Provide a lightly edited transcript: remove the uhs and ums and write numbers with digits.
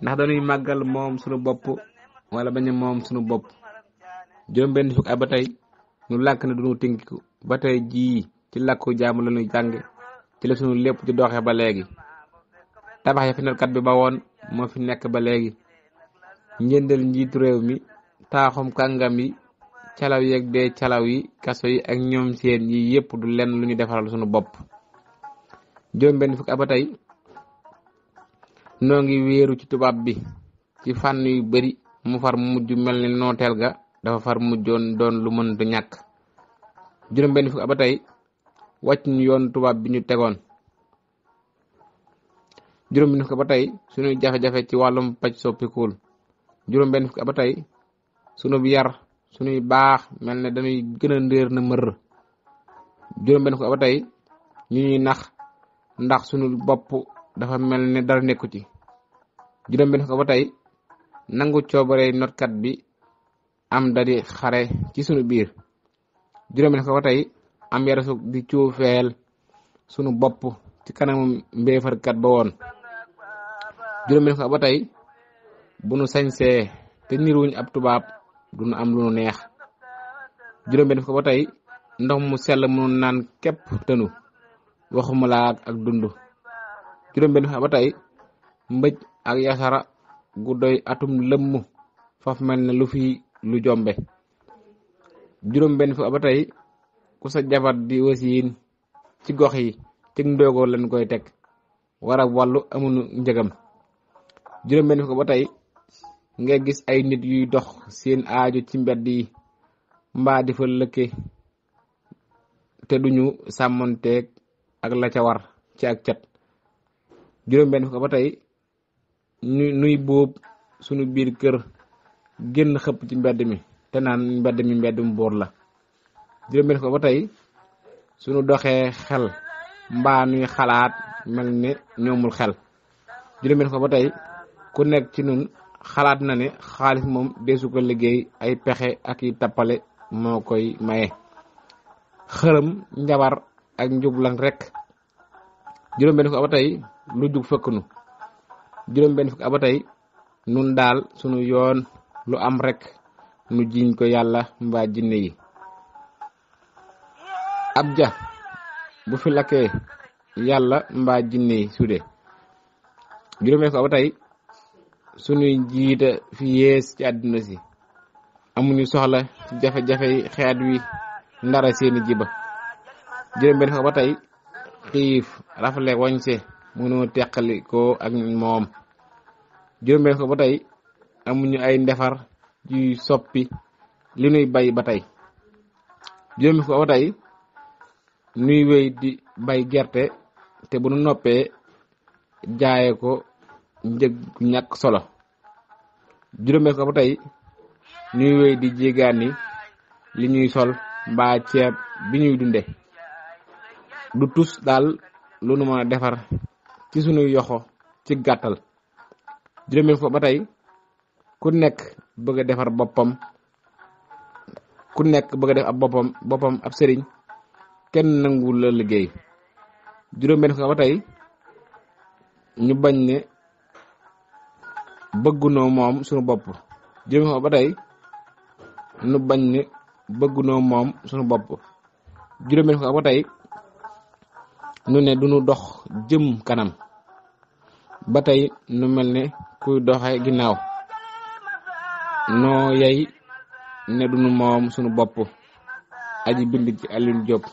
ndax dañuy màggal moom sunu bopp wala bañ a moom sunu bopp. juróom-benn fukk at ba tey ñu lànk ne duñu tinkiku ba tey jii ci làkku jaamu la ñuy jàng ci la sunu lépp di doxee ba léegi. tabax ya fi nekkat bi ba woon moo fi nekk ba léegi. njëndal njiitu réew mi taaxum kàngam yi calaw yeeg dee calaw yi kaso yi ak ñoom seen yi yépp du lenn lu ñu defaral sunu bopp. juróom-benn fukk at ba tey noo ngi wéeru ci tubaab bi ci fànn yu bari mu far mujj mel ni nooteel ga dafa far mujjoon doon lu mënta ñàkk. juróom-benn fukk at ba tey wàcc ñu yoon tubaab bi ñu tegoon. juróom-benn fukk at ba tey sunuy jafe-jafe ci wàllum paj soppikuul. juróom-benn fukk at ba tey sunu yar sunuy baax mel ne dañuy gën a ndéer na mër. juróom-benn fukk at ba tey ñu ñuy nax ndax sunu bopp dafa mel ne dara nekku ci. juróom-benn fukk at ba tey nangu coobare notkat bi am dadi xare ci sunu biir. juróom-benn fukk at ba tey am yarasu di cuufeel sunu bopp ci kanamu mbéefarkat ba woon. juróom-benn fukk at ba tey bu nu sañsee te niruwuñ ab tubaab du nu am lu nu neex. juróom-benn fukk at ba tey ndox mu sell mu naan képp tënu waxuma laa ak dund. juróom-benn fukk at ba tey mbëj ak yasara gu doy atum lëmm faf mel ne lu fi lu jombe. juróom-benn fukk at ba tey ku sa jabar di wasiin ci gox yi ci ndoogoo lañ koy teg wara wàllu amunu njëgam. juróom-benn fukk at ba tey nga gis ay nit yuy dox seen aaju ci mbedd yi mbaa di fa lëkke te duñu sàmmonteeg ak la ca war ci ak cat. juróom-benn fukk at ba tey nuy bóob sunu biir kër génn xëpp ci mbedd mi te naan mbedd mi mbeddum buur la. juróom-benn fukk at ba tey sunu doxee xel mbaa nuy xalaat mel ne ñoomul xel. juróom-benn fukk at ba tey ku nekk ci nun xalaat na ne xaalis moom deesu ko liggéey ay pexe ak i tappale moo koy maye. xërëm njabar ak njublang rek. juróom-benn fukk at ba tey lu jug fëkk nu. juróom-benn fukk at ba tey nun daal sunu yoon lu am rek nu jiiñ ko yàlla mbaa jinne yi. ab ja bu fi lakkee yàlla mbaa jinne yi sude. juróom-benn fukk at ba tey sunuy jiita fi yées ci àdduna si amuñu soxla ci jafe-jafe xeet wi ndara seeni jiba. juróom-benn fukk at ba tey xiif rafle wañse mënoo teqali ko ak moom. juróom-benn fukk at ba tey amuñu ay ndefar yuy soppi li nuy bay ba tey. juróom-benn fukk at ba tey nuy wéy di bay gerte te bu nu noppee jaaye ko njëg ñàkk solo. juróom-benn fukk at ba tey nuy wéy di jéegaani li ñuy sol mbaa ceeb bi ñuy dunde. du tus daal lu nu mën a defar ci sunuy yoxo ci gàttal. juróom-benn fukk at ba tey ku nekk bëgg a defar boppam ku nekk bëgg a def ab boppam ab sëriñ kenn nanguwul la liggéey. juróom-benn fukk at ba tey ñu bañ ne bëggunoo moom sunu bopp. juróom-benn fukk at ba tey ñu bañ ne bëggunoo moom sunu bopp. juróom-benn fukk at ba tey nu ne duñu dox jëm kanam ba tey nu mel ne kuy doxe ginnaaw. noo yey ne duñu moom sunu bopp. aji bind ci Alioune Diop.